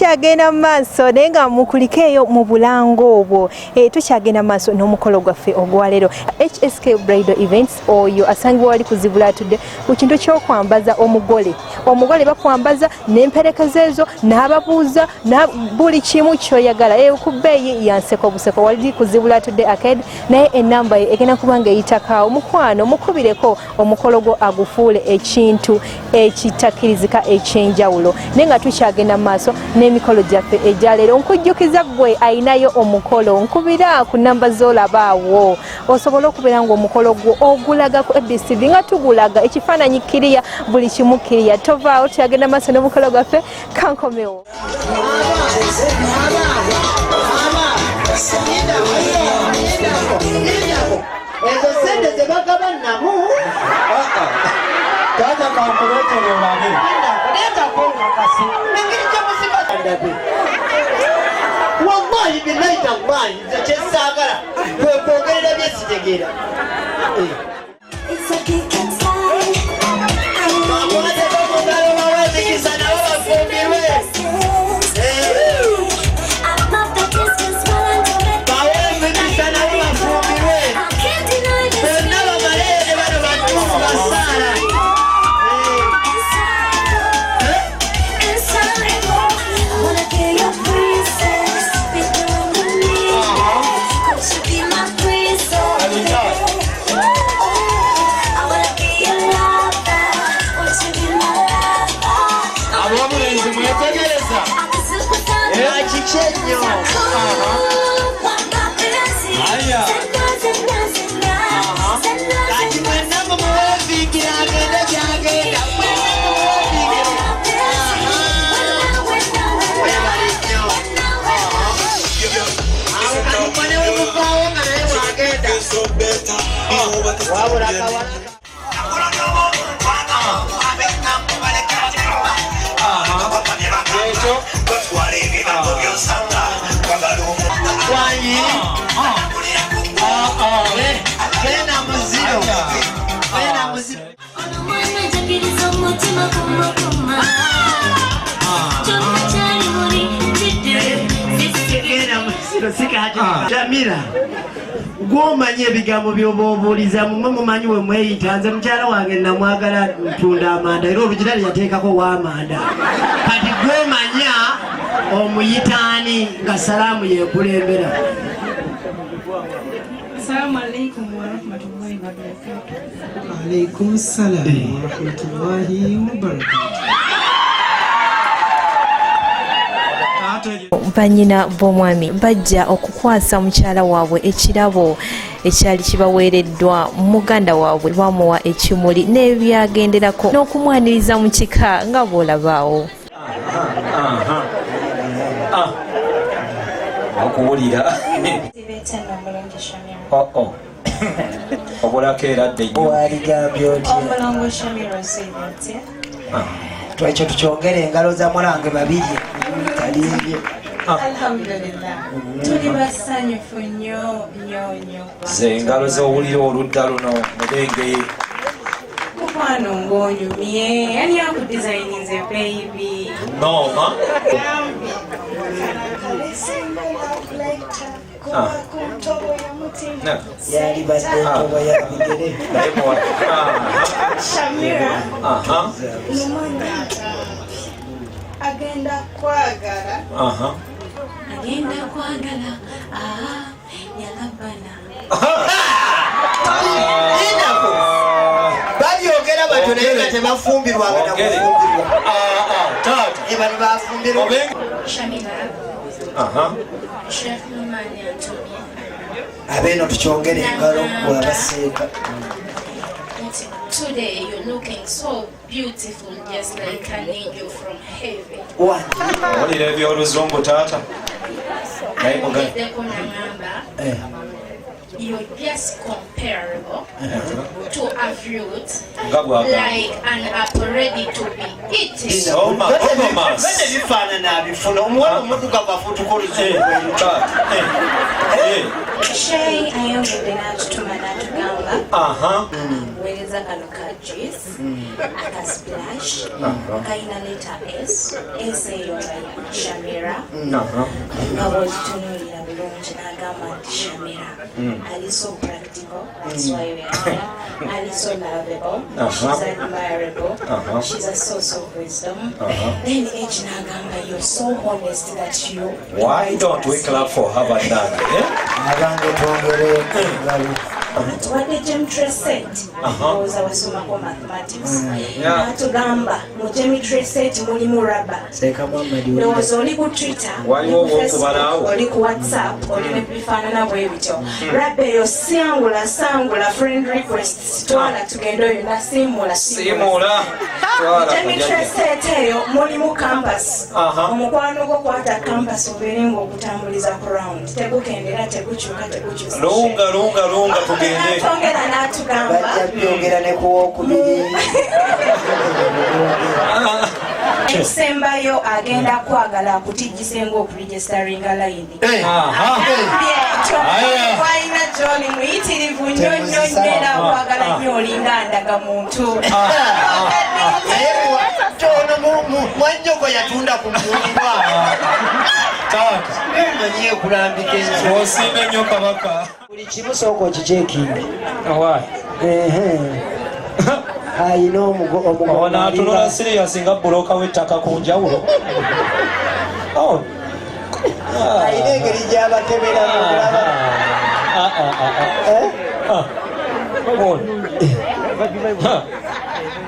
Tukyagenda mu maaso naye nga mukulikeeyo mu bulango obwo. Tukyagenda mu maaso n'omukolo gwaffe ogwaleero, HSK Bridal Events. Oyo asangibwa wali kuzibula atudde ku kintu ky'okwambaza omugole. Omugole bakwambaza n'emperekeza ezo n'ababuuza na buli kimu kyoyagala, ku bbeeyi ya nseko buseko. Wali kuzibula atudde arcade, naye enamba ye egenda kuba nga eyitakaawo. Mukwano, mukubireko omukolo gwo agufuule ekintu ekitakkirizika ekyenjawulo. Naye nga tukyagenda mu maaso n'emikolo gyaffe egyaleero, nkujjukiza gwe ayinayo omukolo, nkubira ku namba z'olabaawo osobole okubeera nga omukolo gwo ogulaga ku ABCV, nga tugulaga ekifaananyi kiriya, buli kimu kiriya. Tovaawo, tukyagenda maaso n'omukolo gwaffe. Kankomewo. Ezo sente zebagaba namu. Taata, kankuleetere olabe. Leetako nkakasi engeri gyemusika ndabe. Wallahi billahi tallahi, nze kyesaagala kwe kwogerera byesitegeera. It's a kick inside. Bakwateko mu ngalo, bawe emikisa nabo bafumbirwe. I love the distance while I'm doing. Bawe emikisa nabo bafumbirwe. I can't deny this. Bonna bamaleyo ne bano batuufu basaala. Inside, I wanna be your princess. Be doing with me. Could you be my princess? I wanna be your lover. Would you be my lover? Ab'obulenzi mwetegereza. I'm a superstar. Kiki ennyo? Aya. Kati mwenna mumuweeviikira agende gyagenda. Mwenna mumuweeviikira. Webale nnyo. Awo kati mwe ne we muvaawo nga naye bwagenda. Wabula kawala. Ekyo. Wanyi. Genda muziro. Genda muziro. Omwana njagiriza omutima kumakuma kyonna kyali muli kidde. Genda muziro sikati. Jamila. Gw'omanyi ebigambo by'oba obuuliza mumwe, mumanyi we mweyita. Nze mukyala wange namwagala ntunda amanda, era olugirali yateekako w'amanda. Kati gw'omanya omuyitaani nga salaamu yekulembera. Assalamu alaikum warahmatullahi wabarakatuh. Alaikum salam warahmatullahi wabarakatuh. Taata. Banyina b'omwami bajja okukwasa mukyala waabwe ekirabo ekyali kibaweereddwa muganda waabwe. Bamuwa ekimuli n'ebyagenderako n'okumwaniriza mu kika nga bw'olabaawo. Aha. Okuwulira. Zibeeta omulungi Shamira. Oo, obulako eradde nnyo. Waligambye otya? Omulongo Shamira, osiibe otya? Twekyo tukyongere engalo za mulange babiri talimbye. Alhamdulillah. Tuli basanyufu nnyo nnyo nnyo. Ze engalo z'owulira oludda luno mubenge. Mukwano, ng'onyumye. Ani akudesigninze, baby? Nooma. Ah. Yalibadde entobo ya bigere. Naye muwala. Shamira, Aha. agenda kwagala. Aha. Agenda kwagala. Ah, yalabana. Linako babyogera batyo naye nga tebafumbirwanga Ongere. nakufumbirwa. Ah, ah, taata. Bano bafumbirwa. Obenge. Shamira, Aha. Sheikh Numani antumye. Abeeno tukyongere engalo bwabaseeka. Nti today you're looking so beautiful, just like an angel from heaven. Owulira ebyoluzungu, taata, naye mugaye. Ogeddeko n'aŋŋamba you're just comparable to a fruit Nga bw'agamba. like an apple ready to be eaten. Soma ogomas. Bene bifaanana abifuna omuwala omuddugavu afuutuka oluzungu. Taata. Eh. Shay ayongedde n'atutuma n'atugamba Aha. weereza. Atuweereza kano ka juice aka splash kalina letter S, S eyo nga ya Shamira. Nga bw'ogitunuulira bulungi, n'agamba nti Shamira ali so practical, that's why we are here. Ali so lovable, she's admirable, she's a source of wisdom. Then H n'agamba, you're so honest that you Why don't we clap for her, bannange, eh? Abange, twongere engalo. Atuwadde geometry set. Ndowooza wasomako mathematics. N'atugamba mu geometry set mulimu raba. Seeka Muhammad. Ndowooza oli ku Twitter, Waliwo oli ku Facebook, ow'okubalaawo. oli ku WhatsApp, oli ne bifaanana bwe bityo. Raba eyo, sangula sangula friend requests, twala tugende, oyo nasiimula. Siimula, twala. Geometry set eyo mulimu compass. Omukwano gwo, kwata compass obeere ng'ogutambuliza ku round, tegukendera, tegukyuka, tegukyusa. Lunga lunga lunga, tugende. N'atwongera n'atugamba Bajja byongera ne kuwokubiri. Ekisembayo, agenda kwagala akutijjise ng'okuregisteringa layini. Aya. Gwalina gyoli muyitirivu nnyo nnyo nnyo, era akwagala nnyo, olinga ndaga muntu. Naye kyono mwannyoko yatunda ku mundwa. Taata. Manyi okulambika ensi. Osiime nnyo kabaka. Buli kimu sooka okicekinga. Why? Ayina omugo. Ono atunula serious nga buloka w'ettaka ku njawulo. Oh. Ayina engeri gy'abakeberamu okulaba. Ah, ah, ah, ah. Ah. Ono. Ha.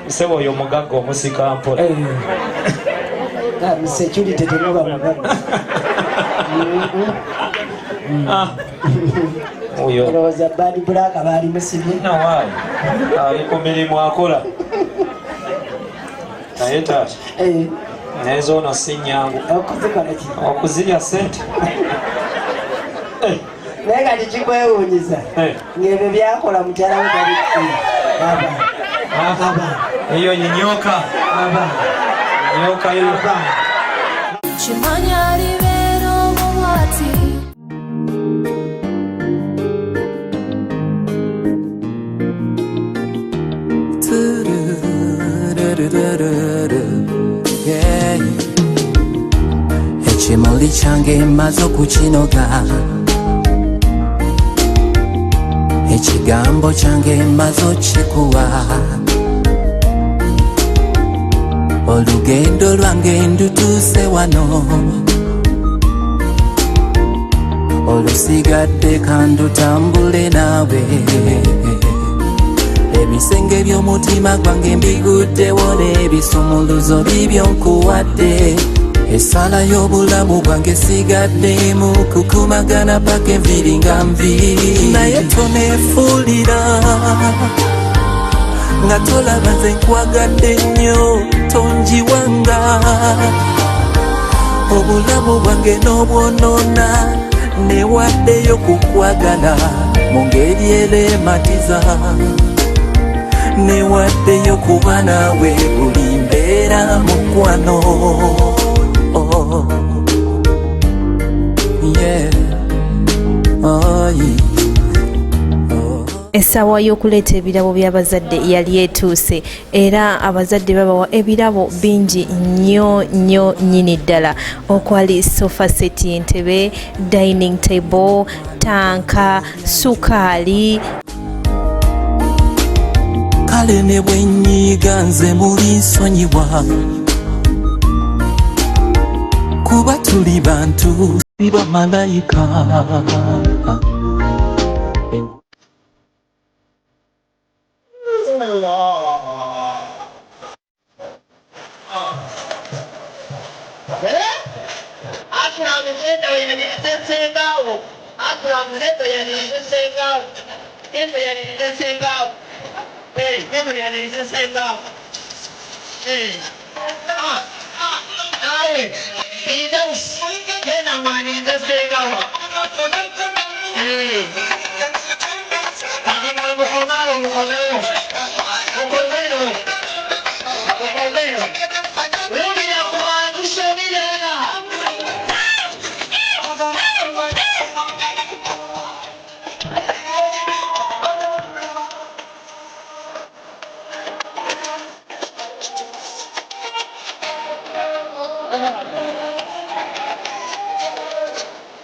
Ssebo, oyo omugagga omusika mpola. Mu security temuba mugagga. Ah. Oyo. Olowooza Bad Black baali musibye? Nawaayi ali ku mirimu akola, naye taata, nezo ono si nnyangu. Okuzikola ki? Okuzirya sente. Naye kati kikwewuunyisa ng'ebyo byakola mukyala we tali aba aba. Eyo nyoka. Aba. Nyoka yo. Kimanya alibeera omubwati. Yeah. Ekimuli kyange maze okukinoga, ekigambo kyange maze okikuwa, olugendo lwange ndutuuse wano, olusigadde kandutambule naawe. Ebisenge by'omutima gwange mbiguddewo n'ebisumuluzo bibyo nkuwadde. Essala y'obulamu bwange sigaddemu kukumagana paka enviiri nga nvi, naye toneefuulira nga tolaba nze nkwagadde nnyo. Tonjiwanga obulamu bwange n'obwonoona, newaddeyo kukwagala mu ngeri erematiza, newaddeyo kuba naawe buli mbeera, mukwano. Oh. Yeah. Oh, yeah. Essaawa y'okuleeta ebirabo by'abazadde yali etuuse, era abazadde babawa ebirabo bingi nnyo nnyo nnyini ddala, okwali sofa set, entebe, dining table, tanka, sukaali. Kale ne bwe nnyiga nze muli nsonyiwa, kuba tuli bantu si bamalayika.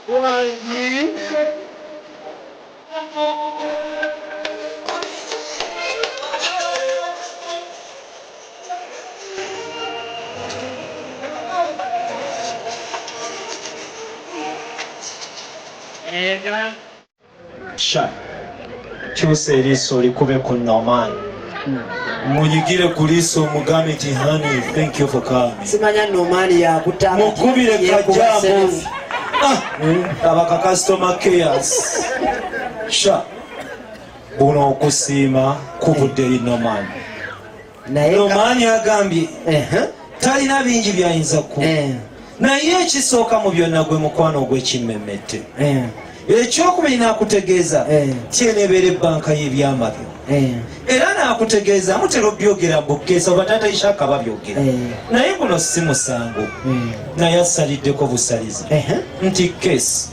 Wangi. Sha kyusa eriiso olikube ku Noman, munyigire ku liiso omugambe nti honey, thank you for coming. Simanya Nomani yakutanga. Mukubire kajambo. Abaka customer cares. Sha buno okusiima kuvudde eri Noman. Nomani agambye talina bingi byayinza ku naye ekisooka mu byonna gwe mukwano ogw'ekimmemmette. Ekyokubiri n'akutegeeza tyenebeera ebbanka y'ebyama byo, era n'akutegeeza mutera obyogera mbukeesa oba taata Ishaka babyogera, naye guno si musango, naye asaliddeko busalizi nti keesi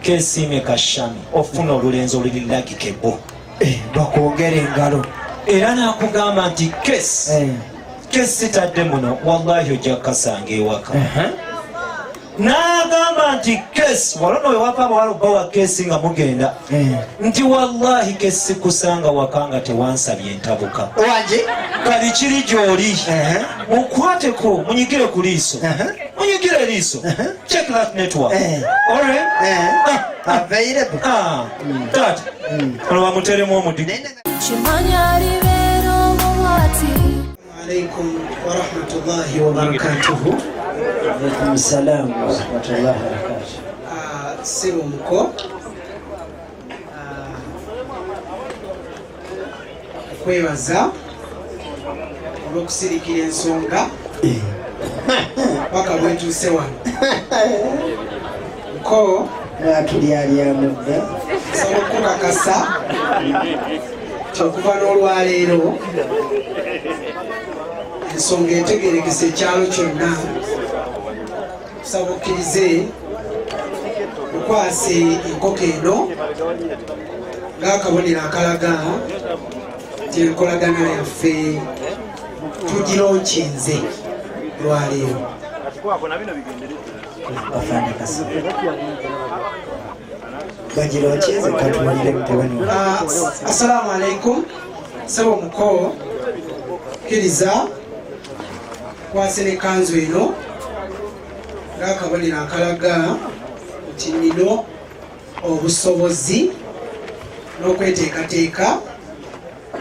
kesiimye kashami ofuna olulenzi oluliragikebo bakwogera engalo. Era n'akugamba nti keesi kesi tadde muno, wallahi ojja kukasanga ewaka. N'agamba nti kesi walono wewapa abawala obbawa kesi nga mugenda nti wallahi kesi kusanga waka nga tewansabye entabuka. Kali kiri gy'oli, mukwateko, munyigire ku liiso, munyigire eriiso, check that network. Alright? Available. Taata, ono bamuteremu omudigo. Alaikum warahmatullahi wabarakatuhu. Alaikum salam warahmatullahi wabarakatuh. Ssebo muko, okwebaza olw'okusirikira ensonga paka bwentuuse wano. Muko mwatulyalyamu dda. Nsaba okukakasa nti okuva n'olwaleero ensonga etegerekesa ekyalo kyonna. Kusaba okkirize okwase enkoko eno ng'akabonero akalaga nti enkolagana yaffe tugironkinze lwaleero. Bagironkinze katuwulire mutabani wa. Assalamu alaikum. Ssebo muko, kkiriza kwase n'ekkanzu eno ng'akabonero akalaga nti nnina obusobozi n'okweteekateeka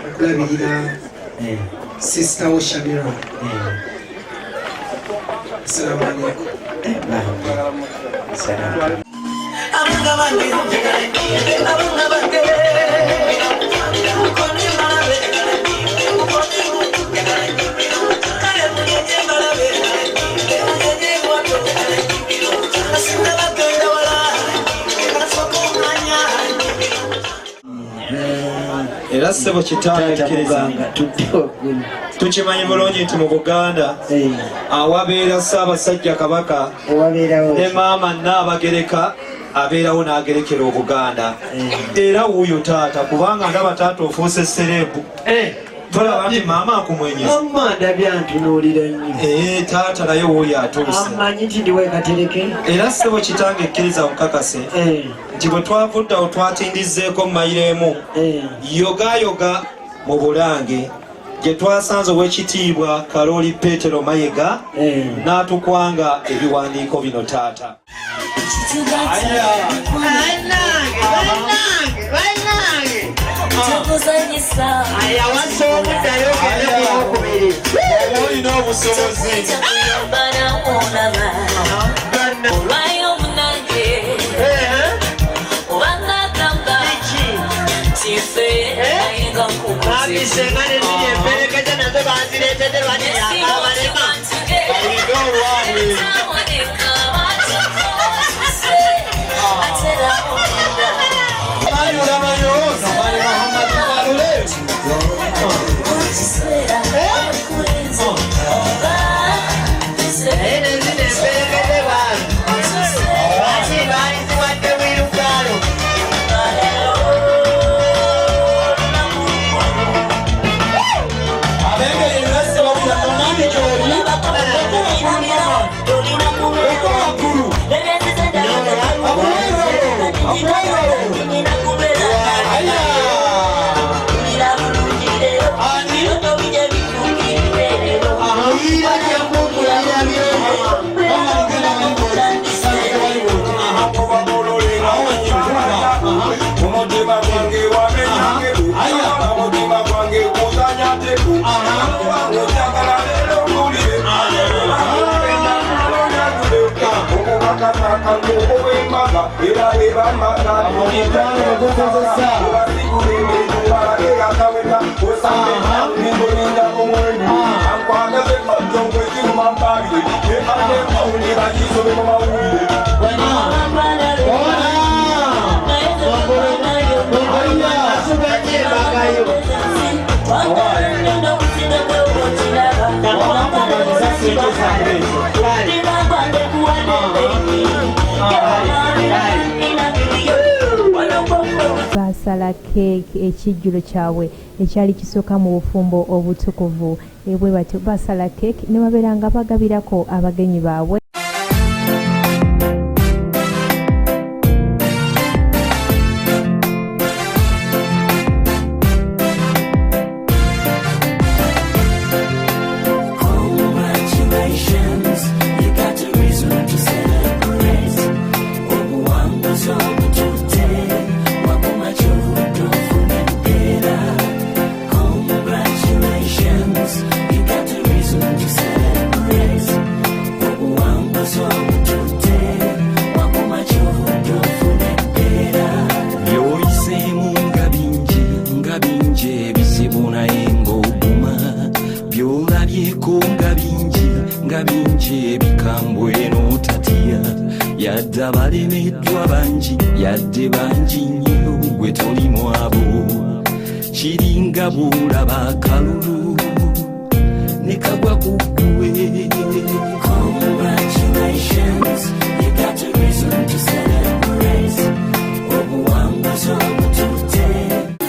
okulabirira sisita wo Shamira. Assalamu alaikum. Era ssebo kitange kkiriza, tukimanyi bulungi nti mu Buganda awabeera Ssaabasajja Kabaka ne maama Nnaabagereka abeerawo n'agerekera Obuganda. Era wuuyo taata, kubanga ndaba taata ofuuse serebu. Tolaba nti maama akumwenyeza? Amma ndabye antunuulira nnyo. Taata naye wuuyo atuuse. Amanyi nti ndi wekatereke. Era ssebo kitange kkiriza nkukakase nti bwe twavudde awo twatindizzeeko mayiro emu yogayoga mu Bulange gye twasanze ow'ekitiibwa Kalooli Petero Mayiga n'atukwanga ebiwandiiko bino taata. Olina obusobozi. Basala keeki ekijjulo kyabwe ekyali kisooka mu bufumbo obutukuvu. Bwe batyo basala keeki ne babeera nga bagabirako abagenyi baabwe. Congratulations, you got a reason to celebrate. Obuwanguzi obututte, waguma kyovudde ofuna empeera. Congratulations, you got a reason to celebrate. Obuwanguzi obututte, waguma kyovudde ofuna empeera. By'oyiseemu nga bingi ebizibu naye ng'oguma, by'olabyeko nga bingi ebikambwe n'otatya, yadde abalemeddwa bangi, yadde bangi nnyo gwe toli mwabo, kiringa bw'olaba akalulu ne kagwa ku ggwe. Congratulations, you got a reason to celebrate. Obuwanguzi obututte.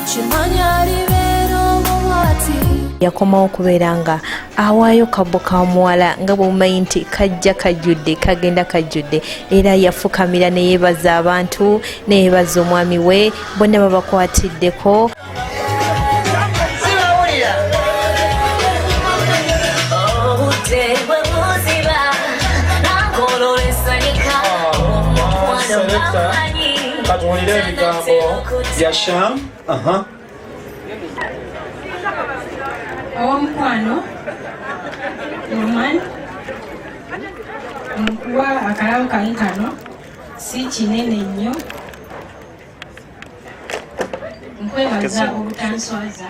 Kimanya alibeera omubwati. Yakomawo okubeera nga awaayo kabbo ka muwala nga bw'omumanyi nti kajja kajjudde, kagenda kajjudde, era yafukamira ne yeebaza abantu, ne yeebaza omwami we, bonna babakwatiddeko. Obudde bwe buziba nangolola esanyuka omukwano gamanyi. Katuwulire ebigambo bya Sham. Aha. Ow'omukwano Roman, nkuwa akalabo kange kano, si kinene nnyo. Nkwebaza obutanswaza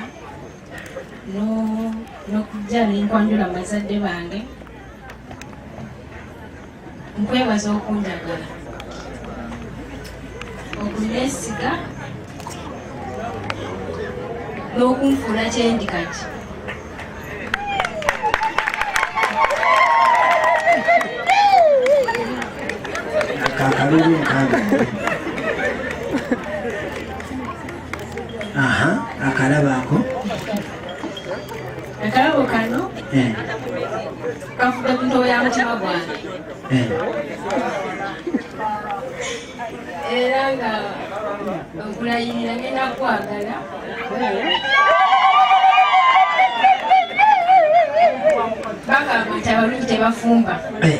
n'okujja nenkwanjula bazadde bange. Nkwebaza okunjagala, okuneesiga n'okunfuula kyendi kati. Kakalulu nkange. Aha, akalabo ako. Akalabo kano kafudde ku ntobo ya mutima gwange era nga nkulayirira ngenda kwagala. Bagamba nti abalungi tebafumba, naye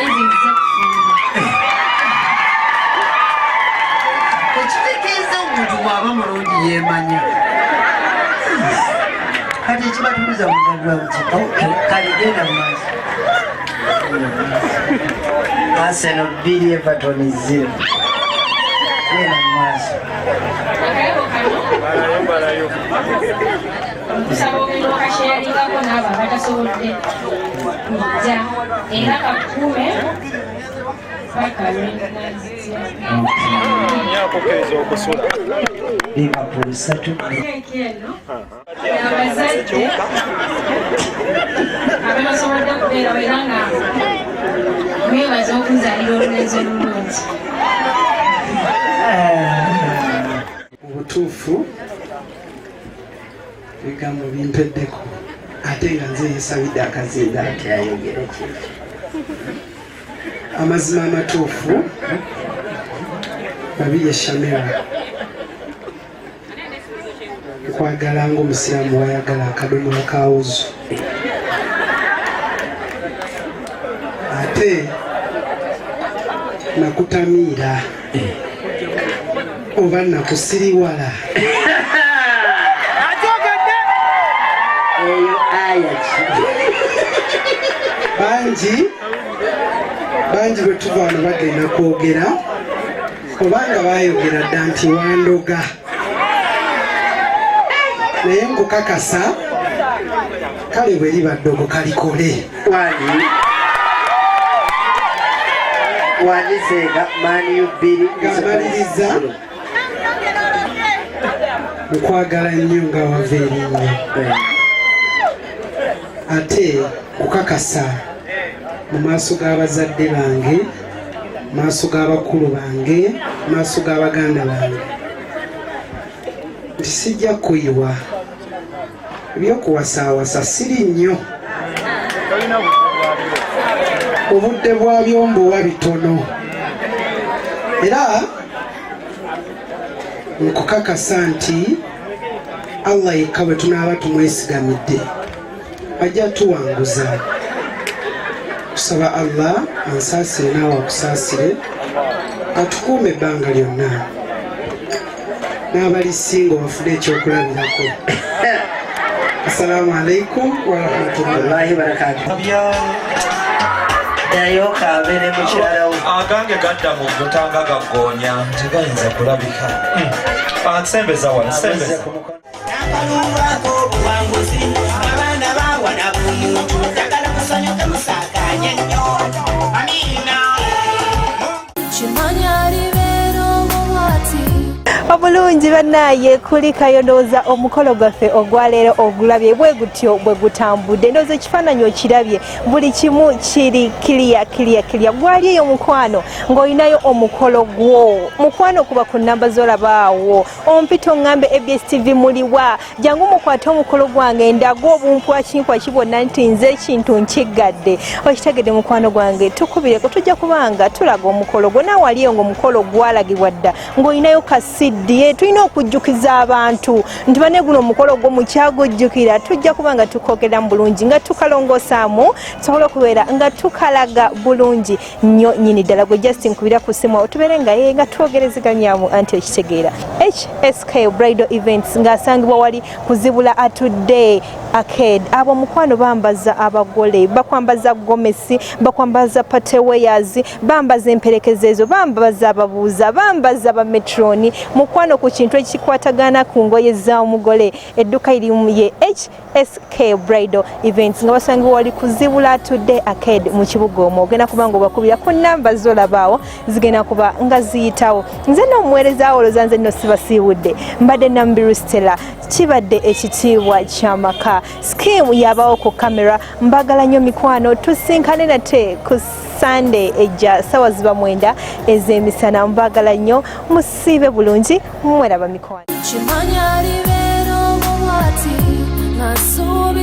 nze nze kufumba. Ekitegeeza omuntu bw'aba mulungi yeemanya. Kati ekibatuuza mugagwa buki? Okay, kale genda mu maaso. Arsenal 2, Everton 0. Genda mu maaso. Akalabo kano nkusaba ogenda okasharingako n'abo abatasobodde kujja, era kakuume paka lwenazija. Akukkiriza okusula. Liverpool 3. Keeki eno abazadde abatasobodde kubeerawo, era nga mwebaza okunzaalira olulenzi olulungi. Mu butuufu ebigambo bimpeddeko, ate nga nze yesabidde akazinda. Ayogere kiki? Amazima amatuufu, Babirye Shamira, nkwagala ng'omusiraamu wayagala akadomola ka wuzu, ate nakutamiira oba nakusiriwala. Eyo aya ki? Bangi Bangi bwe tuva wano bagenda kwogera obanga baayogera dda nti wandoga, naye nkukakasa kale bwe liba ddogo kalikole. Wani wanisenga maniyu bbiri. Nga mmaliriza, nkwagala nnyo nga wava erinnya, ate kukakasa mu maaso g'abazadde bange, mu maaso g'abakulu bange, mu maaso g'abaganda bange nti sijja kuyiwa ebyokuwasaawasa, siri nnyo, obudde bwabyo mbuwa bitono, era nkukakasa nti Allah yekka bwe tunaaba tumwesigamidde ajja tuwanguza. Kusaba Allah ansaasire naawe akusaasire, atukuume ebbanga lyonna, n'abalisinga bafune ekyokulabirako. Assalamu alaikum warahmatullahi barakatuh. Ddayo kabeere mukyalawo. Agange gadda mu butanga gaggoonya, tegayinza kulabika. Sembeza wano, sembeza. Nakalulwako obuwanguzi, abaana bawana bumuntu, njagala musanyuke musakanye nnyo. Amiina. Kimanya libeera omubwati. Obulungi bannaaye, kulikayo. Ndowooza omukolo gwaffe ogwaleero ogulabye bwe gutyo bwe gutambudde. Ndowooza ekifaananyi okirabye, buli kimu kiri clear, clear, clear. Gwali eyo mukwano ng'olinayo omukolo gwo, mukwano, kuba ku namba zolabaawo ompita oŋŋambe ABS TV muliwa, jangu mukwate omukolo gwange, ndaga obumpwakimpwaki bwonna nti nze ekintu nkiggadde. Okitegedde mukwano gwange? Tukubireko, tujja kubanga tulaga omukolo gwo. Naawe aliyo ngaomukolo gwalagibwa dda ng'olinayo kasiddi, tulina okujjukiza abantu nti bane guno omukolo gwo mukyagujjukira. Tujja kuba nga tukogeramu bulungi, nga tukalongoosaamu, tusobole okubeera nga tukalaga bulungi nnyo nnyini ddala. Gwe just nkubira ku ssimu awo tubeere nga ye nga twogerezeganyamu, anti okitegeera. HSK Bridal Events ng'asangibwa wali kuzibula atudde arcade. Abo mukwano bambaza abagole, bakwambaza gomesi, bakwambaza party wears, bambaza emperekeza ezo, bambaza ababuuza, bambaza abametroni. Mukwano, ku kintu ekikwatagana ku ngoye z'omugole, edduka irimu ye HSK Bridal Events nga basangibwa wali kuzibula atudde arcade mu kibuga omwo. Ogenda kuba nga obakubira ku namba zolabaawo, zigenda kuba nga ziyitawo. Nze n'omuweereza olowooza nze nno sibasiibudde, mbadde Nambiru Stella. Kibadde ekitiibwa ky'amaka, skimu yabawo ku kamera. Mbagala nnyo mikwano, tusinkane nate ku Sande ejja, sawa ziba 9 ez'emisana. Mbagala nnyo, musiibe bulungi, mweraba mikwano. Kimanya libeera omubwati nga nsuubira.